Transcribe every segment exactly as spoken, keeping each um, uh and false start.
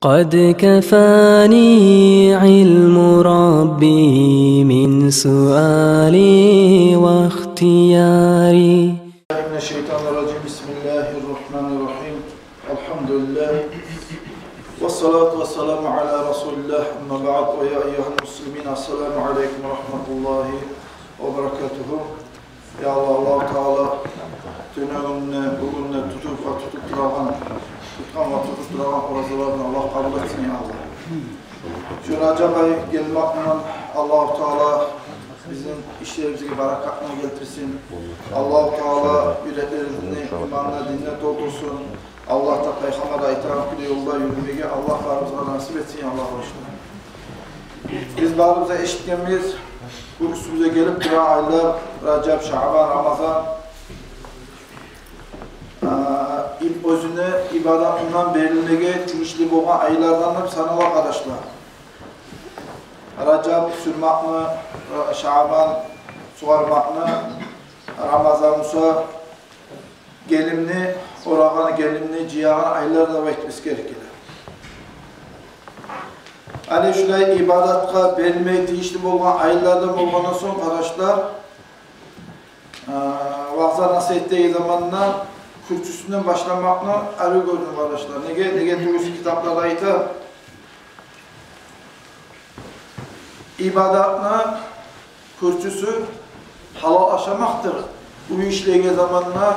قد كفاني علم ربي من سؤالي واختياري. من الشيطان الرجيم. بسم الله الرحمن الرحيم. الحمد لله. والصلاة والسلام على رسول الله. أما بعد. ويا أيها المسلمين، السلام عليكم ورحمة الله وبركاته. Я Аллагь, Аллагьу Таала тюнегюнню, бугюнню тутуп ва тутуп турагъан, тутгъан ва тутуп турагъан оразаларын Аллагь къабул этсин, я Аллагь. Шу Ражаб ай гелмек булан Аллагьу Таала бизин ишлерибизге баракатны гелтирсин. Аллагьу Таала юреклерибизни иманны, динни толтурсун. Аллагь да, Пайхаммар да айтагъан кюйде ёлда юрюмеге Аллагь барыбызгъа насип этсин, я Аллагь, къардашлар. Биз барыбыз да эшитгенбиз, бу уьстюбюзге гелип турагъан айлар, Ражаб, Шаъбан, Рамазан, а, иб-, оьзюне ибадатындан берилмеге тийишли болгъан айлардан деп санала, къардашлар. Ражаб сюрмекни, Ра-, Шаъбан сугъармакъны, Рамазан буса гелимни, орагъан гелимни жыягъан айлар деп айтып эсгерип геле. Гьали шулай ибадатгъа берилмеге тийишли болгъан айлардан болгъандан сонг, къардашлар, а, ваъза-насигьат этеген заманда кюрчюсюнден башламакъны арив гёрдюм, къардашлар. Неге, неге тюгюл китапларда айта, ибадатны кюрчюсю гьалал ашамакъдыр. Уьй ишлеген заманда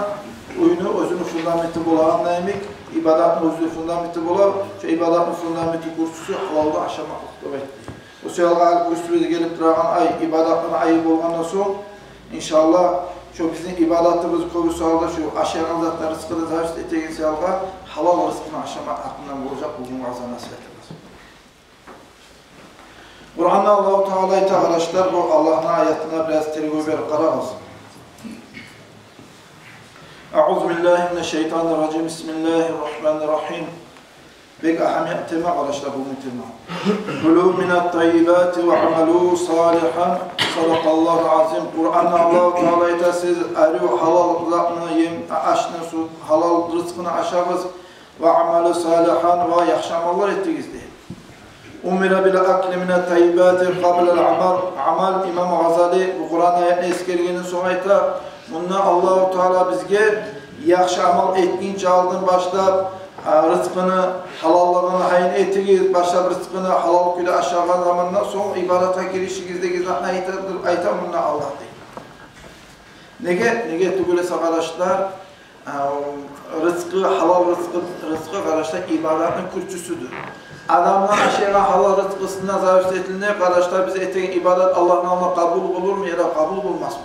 уьйню оьзюню фундаменти болагъан йимик, ибадатны оьзюню фундаменти бола, шо ибадатны фундаменти, кюрчюсю гьалалда ашамакълыкъ деп айтды. О саялы гьали уьстюбюзге гелип турагъан ай ибадатланы айы болгъандан сонг, иншаллагь, шо бизин ибадатыбыз кёбюсю гьалда шо ашайгъан затдан рызкъыны зависит этеген саялы, гьалал рызкъыны ашамакъ гьакъындан болажакъ бугюн ваъза-насигьатыбыз. Къуранда Аллагьу Таала айта, къардашлар, бу Аллагьны аятына бираз тергев берип къарагъыз. أعوذ بالله من الشيطان الرجيم. بسم الله الرحمن الرحيم. Бек агьамиятлы тема, къардашлар, бугюн тема. كلوا من الطيبات واعملوا صالحا. صدق الله العظيم. Къуранда Аллагьу Таала айта, сиз арив гьалал затны, ем, ашны, су, гьалал рызкъыны ашагъыз. واعملوا صالحا, ва яхшы амаллар этигиз, дей. أمر بالأكل من الطيبات قبل العمل. Амал, имам Гъазали бу Къуран аятны эсгергенден сонг айта, мунда Аллагьу Таала бизге яхшы амал этгинче алдын башлап, а, рызкъыны гьалаллыгъын гьайын этигиз, башлап рызкъыны гьалал кюйде ашагъан замандан сонг ибадатгъа гиришигиз деген затны айта, айта мунда Аллагь, дей. Неге, неге тюгюл эсе, къардашлар, а, рызкъы, гьалал рызкъы, рызкъы, къардашлар, ибадатны кюрчюсюдюр. Адамны ашайгъан гьалал рызкъысына зависит этилине, къардашлар, биз этеген ибадат Аллагьны алдында къабул болурму яда къабул болмасмы?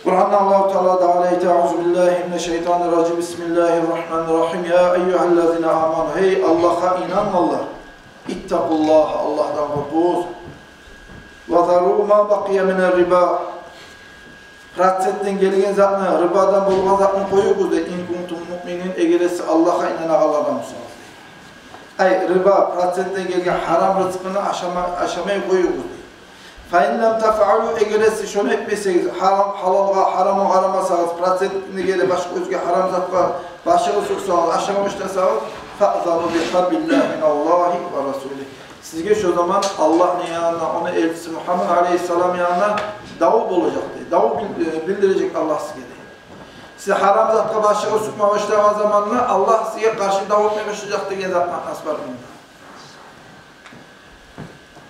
Къуранда Аллагьу Таала дагъы айта: أعوذ بالله من الشيطان الرجيم. بسم الله الرحمن الرحيم. يا أيها الذين آمنوا, гьей Аллагьгъа инангъанлар, اتقوا الله, Аллагьдан къоркъугъуз. وذروا ما بقي من الربا. Процентден гелген затны, рыбадан болгъан затны къоюгъуз, дей, إن كنتم مؤمنين, эгер де сиз Аллагьгъа инанагъанлардан бусагъыз, дей. Ай, рыба, процентден гелген гьарам рызкъыны ашама-, ашамай къоюгъуз, дей. فإن لم تفعلوا, эгер де сиз шону этмесегиз, гьарам, гьалалгъа, гьарамгъа къарамасагъыз, процентден геле башгъа оьзге гьарам затгъа башыгъыз сукъсагъыз, ашама башласагъыз, فأذنوا بحرب من الله ورسوله. Сизге шо заман Аллагьны янындан, ону элчиси Мугьаммад алейгьиссаламны янындан даву болажакъ, дей. Даву бил-, э, билдирежек Аллагь сизге, дей. Сиз гьарам затгъа башыгъыз сукъма башлагъан заманда Аллагь сизге къаршы даву этме башлажакъ деген зат маънасы бар мунда.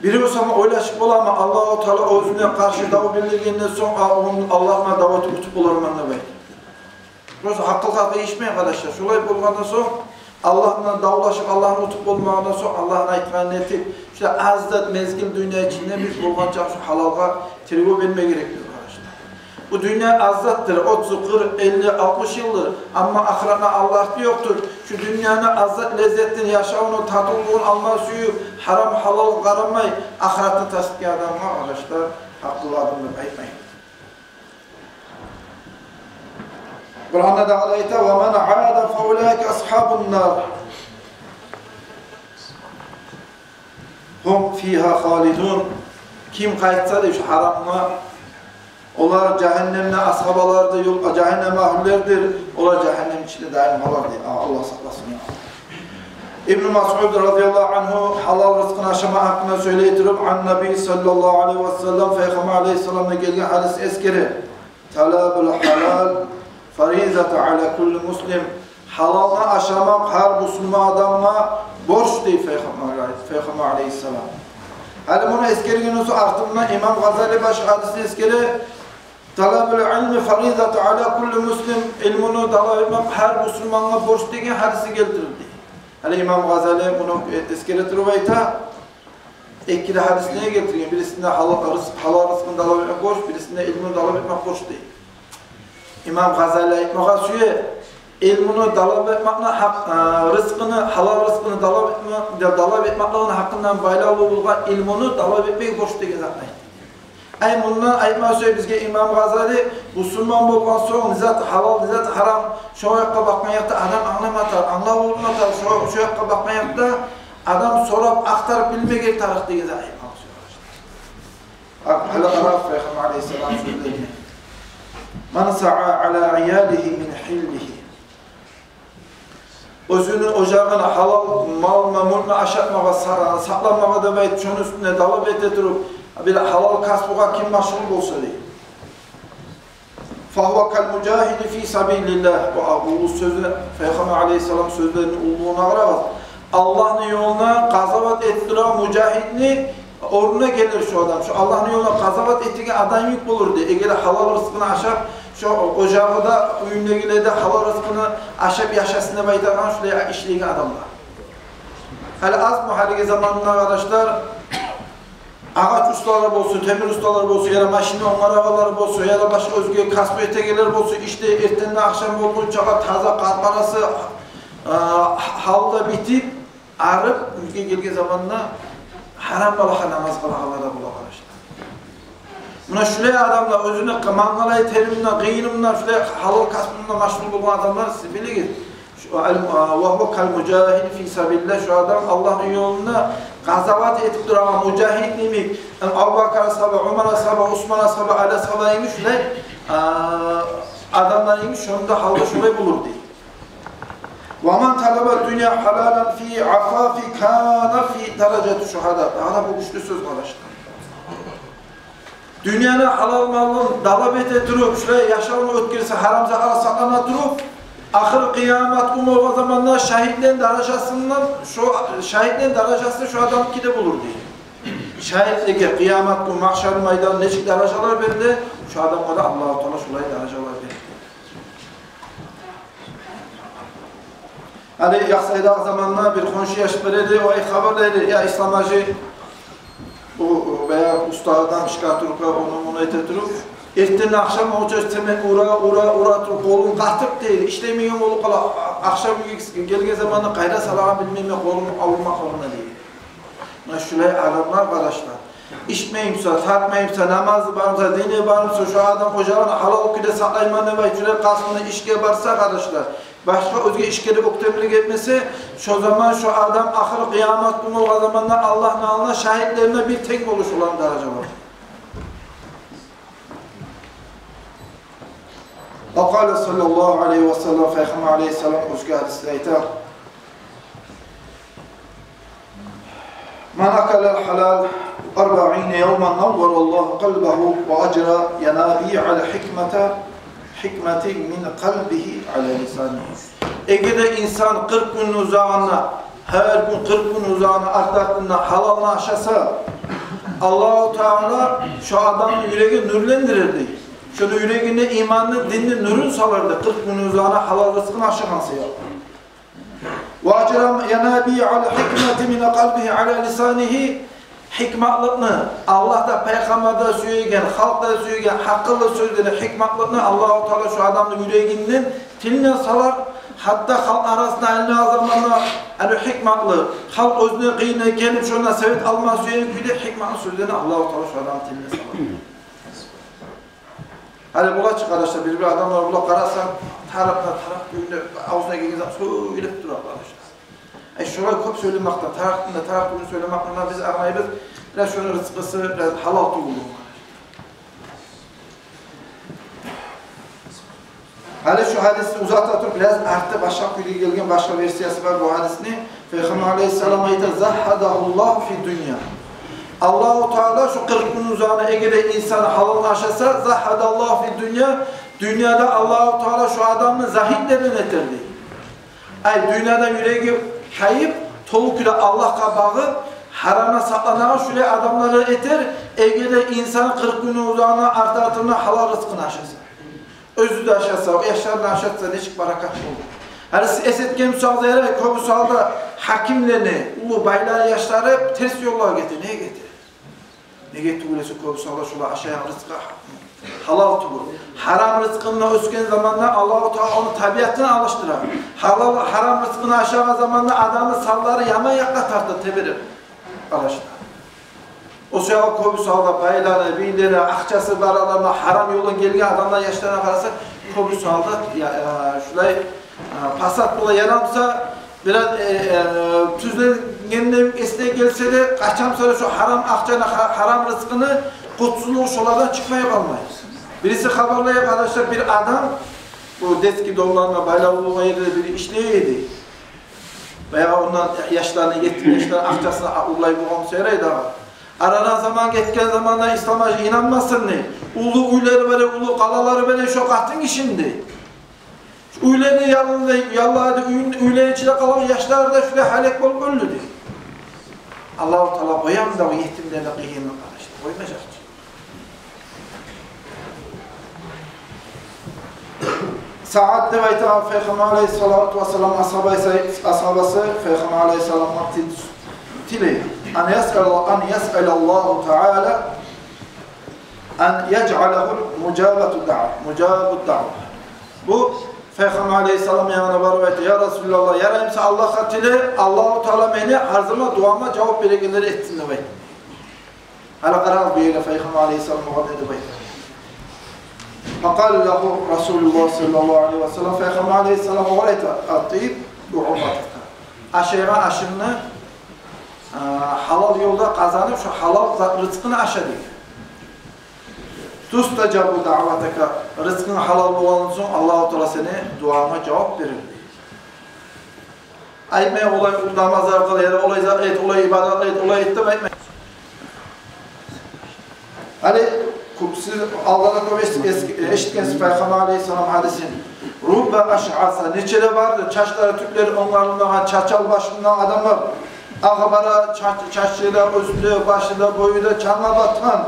Бирев сама ойлашып боламы, Аллагьу Таала оьзюне къаршы даву билдиргенден сонг, а, ону Аллагь муна даву этип утуп боларман деп айтып? Просто гьакъылгъа къыйышмай, къардашлар. Шолай болгъандан сонг, Аллагь булан давлашып, Аллагьны утуп болмагъандан сонг, Аллагьны айтгъанын этип, шулай аз зат мезгил дюнья ичинде биз болгъанча шу гьалалгъа тергев берме герекбиз, къардашлар. Бу дюнья аз затдыр, отуз, къыркъ, элли, алтмыш йылдыр. Амма ахыратны Аллагьны ёкъдур. Шу дюньяны аз зат леззетин, яшавну татывлугъун алма сююп, гьарам-гьалалгъа къарамай, ахыратны тас этген адамгъа, къардашлар, гьакъыллы адам деп айтмайбыз. Къуранда дагъы да айта: ومن عاد فأولئك أصحاب النار هم فيها خالدون. Ким къайтса, дей, шу гьарамгъа, Олар жагьаннемни асгьабаларыдыр, ёл, жагьаннем агьлюлеридир. Олар жагьаннем ичинде даим къалар, дей. А, Аллагь сакъласын, я. Ибну Масъуд, радияллагьу ангьу, гьалал рызкъыны ашама гьакъында сёйлей туруп, ан-Наби саллаллагьу алайгьи ва саллам, Пайхаммар алайгьиссаламдан гелген гьадис эсгере: «Талабул гьалал фаризатун ала кулли муслим». Гьалалны ашамакъ гьар бусурман адамгъа борч, дей Пайхаммар, Пайхаммар алайгьиссалам. Гьали муну эсгергенден сонг артындан имам Гъазали башгъа гьадисни эсгере: «Талабул илми фаризатун ала кулли муслим». Илмуну талап этмек гьар бусурмангъа борч деген гьадисни гелтирди. Гьали имам Гъазали муну эсгере туруп айта, эки де гьадисни гелтирген, бирисинде гьалал рызкъ-, гьалал рызкъыны талап этмек борч, бирисинде илмуну талап этмек борч, дей. Имам Гъазали айтмагъа сюе, илмуну талап этмекни гьакъ-, э, рызкъыны, гьалал рызкъыны талап этме-, талап этмекликни гьакъындан байлавлу болгъан илмуну талап этмек борч деген затны айтды. Ай, мундан айтма сюе бизге имам Гъазали, бусурман болгъан сонг, не зат гьалал, не зат гьарам, шо якъгъа бакъгъан якъда адам англама тарыкъ, англаву болма тарыкъ, шо, шо якъгъа бакъгъан якъда адам сорап, ахтарып билмеге тарыкъ деген зат айтма сюе. Гьали къарагъыз Пайхаммар алайгьиссалам сёзлерине: «Ман саа ала иялигьи мин гьиллигьи». Оьзюню ожагъына гьалал мал-мюлкню ашатмагъа, са-, сакъламагъа деп айтып, шону уьстюнде талап эте туруп, бир гьалал касбугъа ким машгъул болса, дей. «Фагьува кал мужагьиди фи сабилиллагь». Бу, бу сёзю, Пайхаммар алайгьиссалам сёзлерини уллулугъуна къарагъыз. Аллагьны ёлунда къазават этип турагъан мужагьидни орнуна гелир шо адам. Шо Аллагьны ёлунда къазават этеген адам йимик болур, дей. Эгер гьалал рызкъыны ашап, шо ожагъы да, уьюндегилер де гьалал рызкъыны ашап яшасын деп айтагъан шулай ишлейген адамлар. Гьали азмы гьалиги заманда, къардашлар, агъач усталар болсун, темир усталар болсун, яда машинни онгарагъанлар болсун, яда башгъа оьзге касбу этегенлер болсун, ишде эртенден ахшам болгъунчагъа таза къаркъарасы, а, гьалы да битип, арып, уьйге гелген заманда гьарам балагьгъа намаз къылагъанлар да бола, къардашлар. Муна шулай адамлар, оьзюню мангалай теринде, къыйынында, шулай гьалал касбунда машгъул болгъан адамлар, сиз билигиз. Шу ал-, а, «Ва гьува кал мужагьиди фи сабилиллагь», шу адам Аллагьны ёлунда къазават этип турагъан мужагьид йимик, ам Абубакар асгьаба, Умар асгьаба, Усман асгьаба, Али асгьаба йимик, шулай, а, адамлар йимик, шонда гьалы шулай болур, дей. «Ва ман талаба дунья гьалалан фи афафи кана фи даражати шугьада». Дагъы да бу гючлю сёз, къардашлар. Дюньяны гьалал малын талап эте туруп, шулай яшавун оьтгерсе, гьарам затлардан сакълана туруп, ахыр къыямат гюн болгъан заманда шагьитлени даражасындан, шо шагьитлени даражасы шо адамныки де болур, дей. Шагьитлеге къыямат гюн магьшар майданда нечик даражалар бериле, шо адамгъа да Аллагьу Таала шолай даражалар берер. Гьали Яхсайдагъы заманда бир хоншу яш бар эди, о хабарлай эди: «Я, Ислам-гьажи, бу, бу баягъы уста адам, шкатурка, ону-муну эте туруп, эртенден ахшам гъача цемент ура, ура, ура туруп, къолун къатып, — дей, — ишлемейген болуп къала, а-, ахшам уьйге гелген заманда къайда салагъанын билмеймен, къолум аврума къалгъан», — дей. Муна шулай адамлар, къардашлар. Ичмей буса, тартмай буса, намазы бар буса, дини бар буса, шо адам ожагъын гьалал кюйде сакълайман деп айтып, шулай къасты булан ишге барса, къардашлар, башгъа оьзге ишге де оьктемлик этмесе, шо заман шо адам ахыр къыямат гюн болгъан заманда Аллагьны алдында шагьитлерине бир тенг болур шоланы даражалары. Ва къала саллаллагьу алайгьи ва саллам, Пайхаммар алайгьиссалам оьзге гьадисде айта: «Ман акала гьалал арбаъина явман наввараллагьу къалбагьу ва ажра янабиъал гьикмати, гьикмати мин къалбигьи ала лисанигьи». Эгер де инсан къыркъ гюнню узагъында, гьар гюн къыркъ гюнню узагъында арт-артындан гьалалны ашаса, Аллагьу Таала шо адамны юрегин нюрлендирер, дей. Шону юрегине иманны, динни нюрюн салар, дей, къыркъ гюнню узагъында гьалал рызкъыны ашагъан саялы. «Ва ажра янабиъал гьикмати мин къалбигьи ала лисанигьи». Гьикматлыкъны, Аллагь да, Пайхаммар да сюеген, халкъ да сюеген, гьакъыллы сёзлени, гьикматлыкъны Аллагьу Таала шо адамны юрегинден тилине салар. Гьатта халкъ арасына айланагъан заманда, гьали гьикматлы халкъ оьзюню къырыйына гелип, шондан совет алма сюеген кюйде гьикматлы сёзлени Аллагьу Таала шо адамны тилине салар. Гьали бола чы, къардашлар, бир-бир адамлар бола, къарасанг, тарыкъ да, тарыкъ тюгюл де, авзуна гелген зат сёйлеп тура, къардашлар. Ай, шолай кёп сёйлемекден, тарыкъ да, тарыкъ тюгюл сёйлемекден биз англайбыз, бираз шону рызкъысы бираз гьалал тюгюл болгъан. Гьали шу гьадисни узата туруп, бираз арты башгъа кюйде гелген, башгъа версиясы бар бу гьадисни. Пайхаммар алейгьиссалам айта: «Заггьадагьуллагьу фи дунья». Аллагьу Таала шу къыркъ гюнню узагъына, эгер де инсан гьалалны ашаса, «заггьадагьуллагьу фи дунья», дюньяда Аллагьу Таала шу адамны загьидлерден этер дей. Ай, дюньяда юреги тайып, толу кюйде Аллагьгъа багъып, гьарамдан сакъланагъан шулай адамлардан этер, эгер де инсан къыркъ гюнню узагъына арт-артындан гьалал рызкъыны ашаса. Оьзю де ашаса, яшларына ашатса, нечик баракат болур. Гьали сиз эс этген бусагъыз ярай, кёбюсю гьалда гьакимлени, уллу байланы яшлары терс ёллагъа гете. Неге гете? Неге тюгюл эсе, кёбюсю гьалда шулар ашайгъан рызкъы гьалал тюгюл. Гьарам рызкъы булан оьсген заманда Аллагьу Таала ону табиатын алышдыра. Гьалал, гьарам рызкъыны ашагъан заманда адамны санлары яман якъгъа тарта, теберип къарашына. О саялы кёбюсю гьалда байланы, бийлени, акъчасы бар адамлар, гьарам ёлдан гелген адамлар яшларына къараса, кёбюсю гьалда, я, я, шулай, а, пасат бола, ярамаса, бираз, э, э, тюзленгенде эсине гелсе де, къачан сора шо гьарам акъчаны, гьа-, гьарам рызкъыны къутсузлугъу шолардан чыкъмай къалмай. Бириси хабарлай, къардашлар, бир адам бу детский домларда, байлавлу болгъан ерде бир ишлей эди. Баягъы ондан яшланы, етим яшланы акъчасын а-, урлай болгъан буса ярай дагъы. Арадан заман гетген заманда, исламгъа инанмасын дей, уллу уьйлери бар, уллу къалалары бар шо къатын гишини дей. Уьйлени яллады, яллады, уьй-, уьйлени ичинде къалгъан яшлар да шулай гьалек болуп оьлдю дей. Аллагьу Таала къоямы дагъы етимлени къыйынын, къардашлар? Къоймажакъ чы. Саад деп айтагъан Пайхаммар алейгьиссалату вассалам асгьабасы, асгьабасы Пайхаммар алейгьиссаламгъа тил-, тилей: «Ан ясъала, ан ясъалаллагьу таала ан яжъалагьу мужабату даъва, мужабу даъва». Бу Пайхаммар алейгьиссалам янына барып айта: «Я Расулаллагь, яраймыса Аллагьгъа тиле, Аллагьу Таала мени гьар заман дуама жавап берегенлерден этсин», – деп айта. Гьали къарагъыз, бу ерде Пайхаммар алейгьиссалам огъар не деп айта. Факъала лагьу Расулуллагь саллаллагьу алайгьи ва саллам, Пайхаммар алейгьиссалам огъар айта: «Атъиб туъматака». Ашайгъан ашынгны, а, гьалал ёлда къазанып, шо гьалал за-, рызкъыны аша деген. «Тустажабу даъватака», рызкъынг гьалал болгъан сонг, Аллагьу Таала сени дуанга жавап берер. Айтмай олай намазлар къыл, яда олай зат эт, олай ибадат эт, олай эт деп айтмай. Гьали кёп, сиз алда да кёп эс-, эс-, эшитгенсиз Пайхаммар алейгьиссалам гьадисин. «Рубба ашъаса», нечелер барды, чачлары, тюклери онгарылмагъан, чачал башы булангъы адамлар. Агъбара, чач-, чачы да, оьзю де, башы да, бою да чангъа батгъан.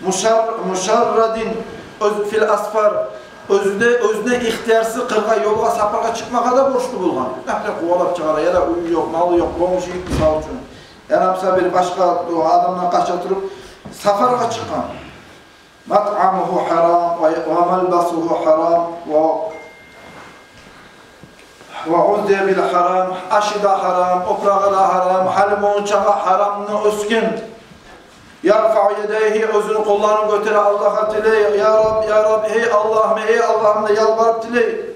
Мушар-, мушаррадин, оьз-, фил асфар, оьзю де, оьзюне ихтиярсыз къыргъа, ёлгъа, сапаргъа чыкъмагъа да борчлу болгъан. Например, къувалап чыгъара, яда уью ёкъ, малы ёкъ, бомж йигит, мисал учун. Яда, мисал, бир башгъа адамдан къача туруп сапаргъа чыкъгъан. «Матъамугьу гьарам ва, ва малбасугьу гьарам ва, ва гъуззия бил гьарам», ашы да гьарам, опурагъы да гьарам, гьали болгъунчагъа гьарамда оьсген. «Ярфаъу ядайгьи», оьзюню къолларын гётере, Аллагьгъа тилей: «Я Раб, я Раб, гьей Аллагьым, гьей Аллагьым», – деп ялбарып тилей.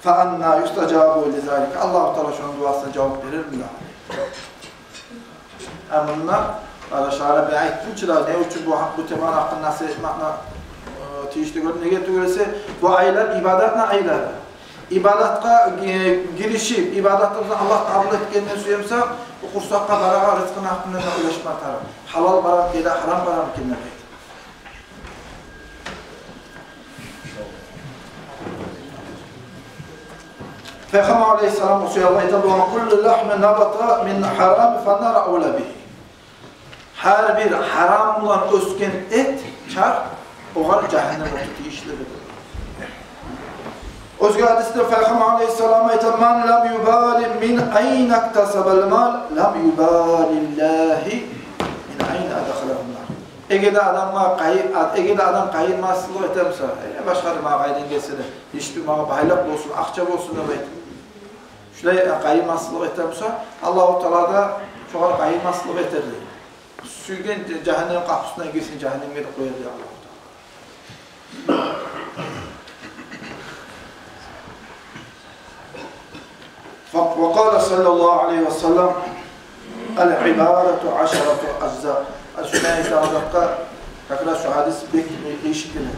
«Фа анна юстажабу ли залик», Аллагьу Таала шону дуасына жавап берерми дагъы? А мунда, къардашлар, мен айтдым чы да, не учун бу, бу теманы гьакъында насигьат этмекни, э, тийишли гёрдюм, неге тюгюл эсе, бу айлар ибадатны айлары. Ибадатгъа, э, гиришип, ибадатыбызны Аллагь къабул этгенин сюе буса, бу къурсакъгъа барагъан рызкъыны гьакъында да ойлашма тарыкъ. Гьалал барамы экен, гьарам барамы экен деп. Пайхаммар алейгьиссалам о саялы айта: «Ва куллу лагьмин набата мин гьарам фаннару авла бигьи». Гьар бир гьарам булан оьсген эт, чарх, огъар жагьаннем оту тийишлидир. Оьзге гьадисде Пайхаммар алейгьиссалам айта: «Ман лам юбали мин айна иктасабал мал, лам юбалиллагьу мин айна адхалагьун нар». Эгер де адамгъа къайыр-, эгер де адам къайырмаслыкъ эте буса, э, башгъа да магъа къайдан гелсе де, ишти магъа байлыкъ болсун, акъча болсун деп айтып, шулай къайырмаслыкъ эте буса, Аллагьу Таала да шогъар къайырмаслыкъ этер дей. Сюйген жагьаннем къапусундан гирсин, жагьаннемге де къояр дей Аллагьу Таала. Ва къала саллаллагьу алайгьи ва саллам: «Ал-ибадату ашарату ажза». Шунда айтагъан затгъа, как раз шу гьадис бек тийишли.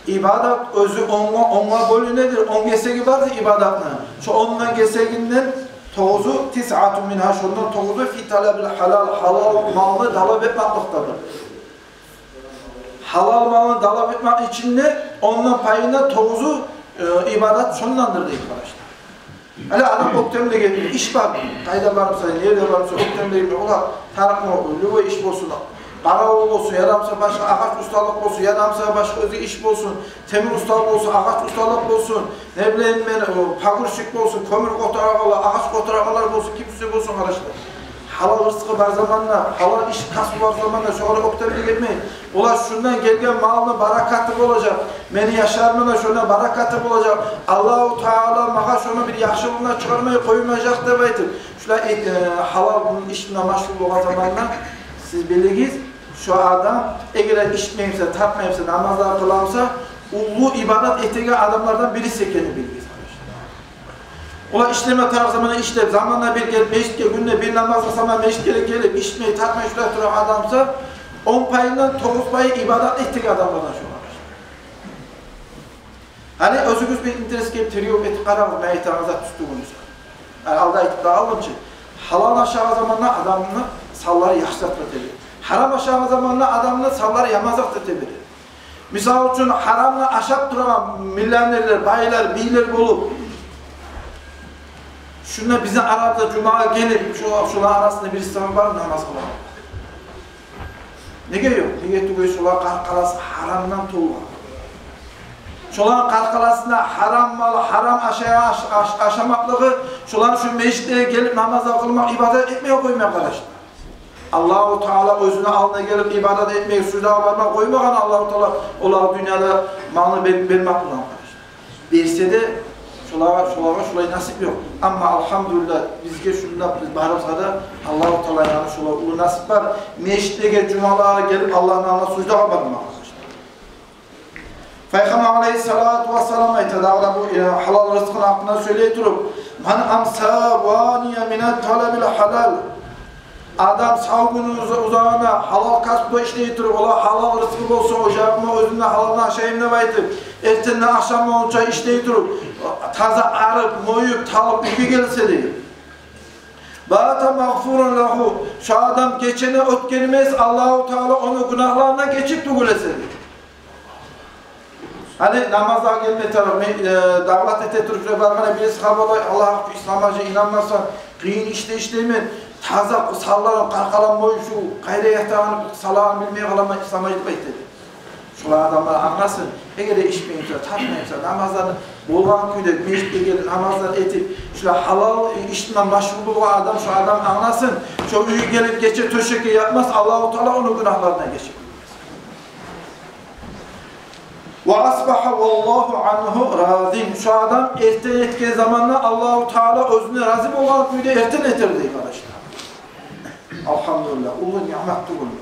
Ибадат оьзю онгъа, онгъа бёлюнедир, он гесеги бардыр ибадатны. Шо ондан гесегинден тогъузу, тисъатун мингьа, шондан тогъузу фи талабил гьалал, гьалал малны талап этмакълыкъдадыр. Гьалал малны талап этмакъ ичинде ондан пайына тогъузу, э, ибадат шондандыр дей, къардашлар. Гьали адам оьктемлик этмей, иш бар. Къайда бармаса, не ерде бармаса, оьктемлик этмей. Олар тарыкъ, любой иш болсун, къаравул болсун, ярамаса башгъа агъач усталыкъ болсун, ярамаса башгъа оьзге иш болсун, темир усталыкъ болсун, агъач усталыкъ болсун, не билейим мен, о, погрузчик болсун, кёмюр къотарагъанлар, агъач къотарагъанлар болсун, ким сюйсе болсун, къардашлар. Гьалал рызкъы бар заманда, гьалал иш, касбу бар заманда шогъар оьктемлик этмей. Олар шундан гелген малны баракаты болажакъ. Мени яшларымны да шондан баракаты болажакъ. Аллагьу Таала магъа шону бир яхшылыгъына чыгъармай къоймажакъ деп айтып. Шулай эт-, э, гьалал иш булан машгъул болгъан заманда сиз билигиз, шо адам эгер ичмеймсе, тартмаймса, намазлар къыламса, уллу ибадат этеген адамлардан бириси экенин билигиз, къардашлар. Олар ишлеме тарыкъ заманда ишлеп, заманда бир гелип межитге, гюнде бир намаз къылса да межитге гелип, ичмей, тартмай шулай турагъан адамса, он пайындан тогъуз пайы ибадат этеген адамлардан шо, къардашлар. Гьали оьзюгюз бир интерес гелип тергев этип къарагъыз, мен айтагъан зат тюз тюгюл буса. Гьали алда айтып да къалдым чы, гьалал ашагъан заманда адамны санлары яхшы затгъа тебере. Гьарам ашагъан заманда адамны санлары яман затгъа тебере. Мисал учун, гьарамны ашап турагъан миллионерлер, байлар, бийлер болуп, шунда бизин арабызда жумагъа гелип, шо-, шоланы арасында бириси бар намаз къылагъан. Неге ёкъ? Неге тюгюл, шоланы къаркъарасы гьарамдан толгъан. Шоланы къаркъарасында гьарам мал, гьарам ашай-, аш-, аш-, ашамакълыгъы, шоланы шу межитге гелип намазлар къылмакъ, ибадат этмеге къоймай, къардашлар. Аллагьу Таала оьзюню алдына гелип ибадат этмеге, суждагъа бармагъа къоймагъан Аллагьу Таала олагъа дюньяда малны бер-, бермек булан, къардашлар. Берсе де, шолагъа, шолагъа шолай насип ёкъ. Амма, алгьамдулиллагь, бизге шунда биз барыбызгъа да Аллагьу Таала янындан шолай уллу насип бар. Межитлеге, жумалагъа гелип Аллагьны алдына суждагъа бармакъ, къардашлар. Пайхаммар алайгьиссалату вассалам айта, дагъы да бу, э, гьалал рызкъыны гьакъында сёйлей туруп: «Ман амса ваниян мин талабил гьалал». Адам сав гюню уз-, узагъына гьалал касбуда ишлей туруп, ола гьалал рызкъы болсун, ожагъыма, оьзюм де гьалалдан ашайым деп айтып, эртенден ахшам болгъунча ишлей туруп, таза арып, моюп, талып уьйге гелсе, дей, «бата магъфуран лагьу». Шо адам гечени оьтгермес, Аллагьу Таала ону гюнагьларындан гечип тюгюл эсе, дей. Гьали намазгъа гелме тарыкъ, мен, э, даъват эте туруп, шулай баргъанда, бириси хабарлай: «Аллагь, ислам гьажи, инанмасанг, къыйын иш де ишлеймен, таза санларым, къаркъарам боюп, шу къайда ятагъанын, санларын билмей къаламан, ислам гьажи», — деп айта, дей. Шолай адамлар англасын, эгер де ичмеймсе, тартмаймса, намазланы болгъан кюйде межитге гелип намазлар этип, шулай гьалал иш булан машгъул болгъан адам, шо адам англасын, шо уьйге гелип гече тёшекге ятмас, Аллагьу Таала ону гюнагьларындан гечип. «Ва асбагьа валлагьу ангьу разин». Шо адам эртен этген заманда Аллагьу Таала оьзюне рази болгъан кюйде эртен этер, дей, къардашлар. Алгьамдулиллагь, уллу ниъмат тюгюлмю?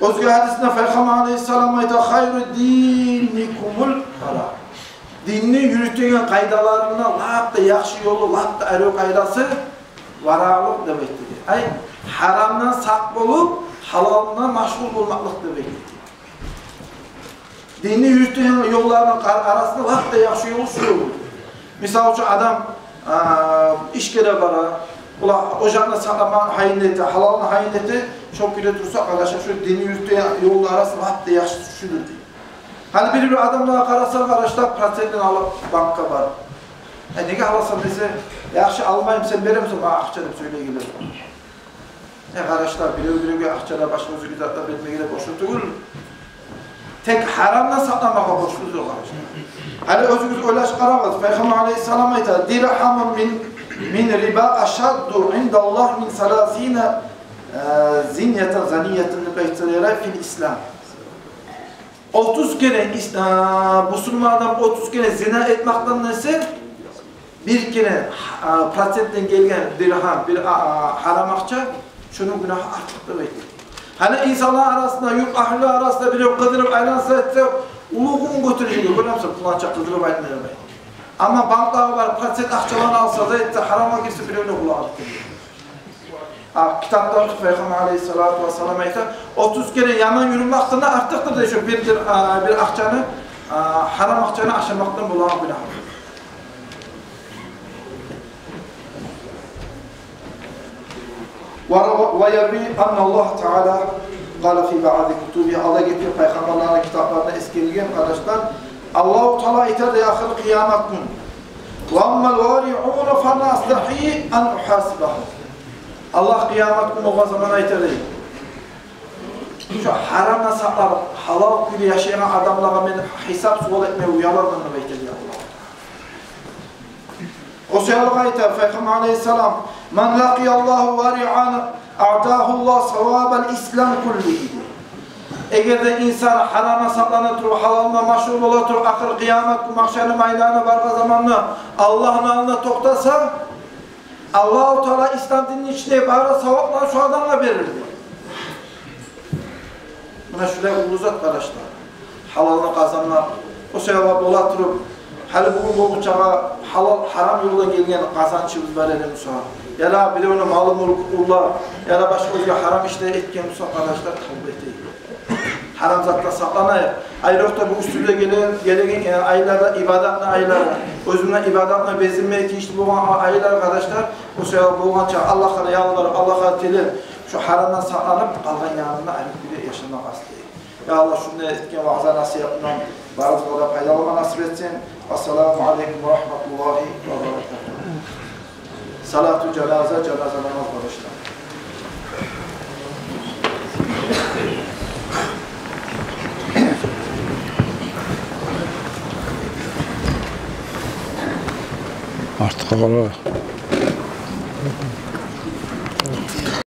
Оьзге гьадисинде Пайхаммар алайгьиссалам айта: «Хайру диникумул вара». Динни юрютеген къайдаларындан лап да яхшы ёлу, лап да арив къайдасы варалыкъ деп айтды, дей. Ай, гьарамдан сакъ болуп, гьалалдан машгъул болмакълыкъ деп айтды. Динни юрютеген ёлланы ар-, арасында лап да яхшы ёл шу ёл. Мисал учун, адам, а, ишге де бара, ола ожагъын сакъламагъа гьайын эте, гьалалын гьайын эте, шо кюйде турса, къардашлар, шу динни юрютеген ёлланы арасында лап да яхшы шудур, дей. Гьали бир-бир адамлагъа къарасанг, къардашлар, процентден алып банкгъа барып, э, неге аласан десе, яхшы, алмайман, сен беремисен магъа акъча деп сёйлей геле. Э, къардашлар, бирев-биревге акъча да, башгъа оьзге зат да бермеге де борчлу тюгюл. Тек гьарамдан сакъламагъа борчлудур, къардашлар. Гьали оьзюгюз ойлашып къарагъыз. Пайхаммар алайгьиссалам айта: «Диргьамун мин, мин риба ашадду индаллагьи мин саласина, э, зинятан, заниятан», — деп айтса ярай, фил ислам. Отуз керен ис-, а, бусурман адам отуз керен зина этмекден эсе, бир керен, а, процентден гелген диргьам, бир, а, а, гьарам акъча, шону гюнагьы артыкъ деп айта. Гьали инсанлар арасында, юрт агьлюлер арасында бирев къыдырып айланса, айтса, уллу гюн гётережек, гёремисен, пуланча къыдырып айлана деп айта. Амма банклагъа барып, процент акъчаланы алса да, айтса, гьарамгъа гирсе, биревню къулагъы да тингмей. А, китапда Пайхаммар алейгьиссалату вассалам айта, отуз керен яман юрюмекден артыкъдыр дей шо бир, бир, а, бир акъчаны, а, гьарам акъчаны ашамакъдан болагъан гюнагь. Ва, ва, ва ярви анна Аллагь таала къала фи баъди кутубигьи, алда гетген пайхаммарланы китапларында эсгерилген, къардашлар, Аллагьу таала айта дей ахыр къыямат гюн: "Ва аммал вариуна фа ана астагьйи ан угьасибагьум". Аллагь къыямат гюн болгъан заман айта дей: "Шо гьарамдан сакъланып, гьалал кюйде яшайгъан адамлагъа мен гьисап-суал этме уяларман", — деп айта дей Аллагь. О саялы айта Пайхаммар алейгьиссалам: "Ман лакъия Аллагьа вариан, аътагьу Аллагьу савабал ислам куллигьи", — дей. Эгер де инсан гьарамдан сакълана туруп, гьалалдан машгъул бола туруп, ахыр къыямат гюн магьшарны майданына баргъан заманда Аллагьны алдына токътаса, Аллагьу таала ислам динни ичинде бары савапланы шо адамгъа берилди. Муна шулай уллу зат, къардашлар. Гьалалны къазанмакъ. О саялы бола туруп, гьали бугюн болгъунчагъа гьалал, гьарам ёлдан гелген къазанчыбыз бар эди буса, яда биревню малы-мюлкю урлап, яда башгъа оьзге гьарам ишлер этген буса, къардашлар, тавба этейик. Гьарам затдан сакъланайыкъ. Айрокъда бу уьстюбюзге гелеген, гелеген, э, айларда, ибадатны айлары. Оьзюбюз ибадатгъа безинмеге тийишли болгъан а-, айлар, къардашлар. О саялы болгъунча Аллагьгъа ялбарып, Аллагьгъа тилеп, шо гьарамдан сакъланып, къалгъан янында арив кюйде яшама къаст этейик. Я Аллагь, шунда этген ваъза-насигьатындан барыбызгъа да пайдаланма насип этсин. Ассаламу алейкум ва рагьматуллагьи ва баракатугь. Салату жаназа, жаназа намаз, къардашлар. Артгъа къала.